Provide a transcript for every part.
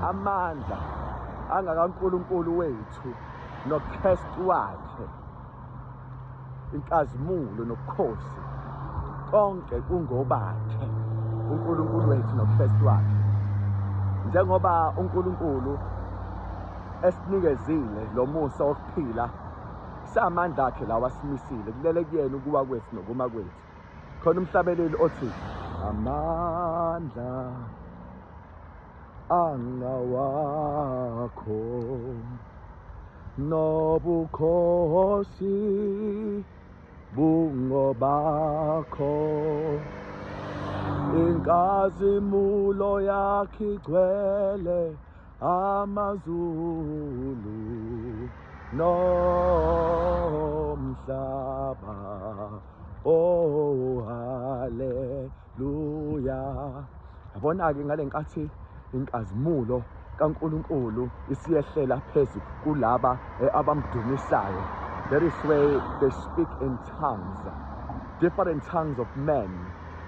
Amandla angakaNkulunkulu wethu noKristu wakhe, inkazimulo nobukhosi, konke kungobakhe uNkulunkulu wethu noKristu wakhe. Njengoba uNkulunkulu esinikezile lo musa wokuphila, samandla akhe lawa asimisile, kulele kuyena ukuwa kwethu nokuma kwethu. Khona umhlabeleli othi amandla angawakho nobukhosi bungobakho, inkazimulo yakhe igcwele amazulu nomhlaba. Oh, haleluya. Yabona-ke ngale nkathi inkazimulo kaNkulunkulu isiyehlela phezu kulaba abamdumisayo, that is where they speak in tongues, different tongues of men,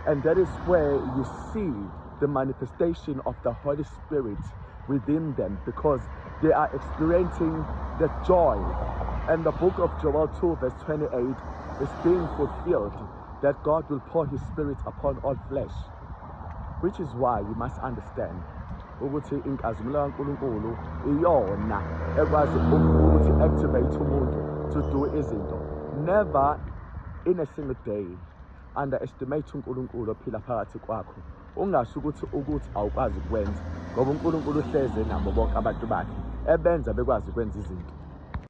and that is where you see the manifestation of the Holy Spirit within them, because they are experiencing the joy. And the book of Joel 2 verse 28 is being fulfilled, that God will pour his spirit upon all flesh. Which is why you must understand ukuthi inkazimulo kaNkulunkulu iyona ekwazi ukuthi activate umuntu to do izinto. Never in a single day underestimate uNkulunkulu ophila phakathi kwakho. Ungasho ukuthi awukwazi ukwenza, ngoba uNkulunkulu uhleze nabo bonke abantu bakhe, ebenza bekwazi ukwenza izinto.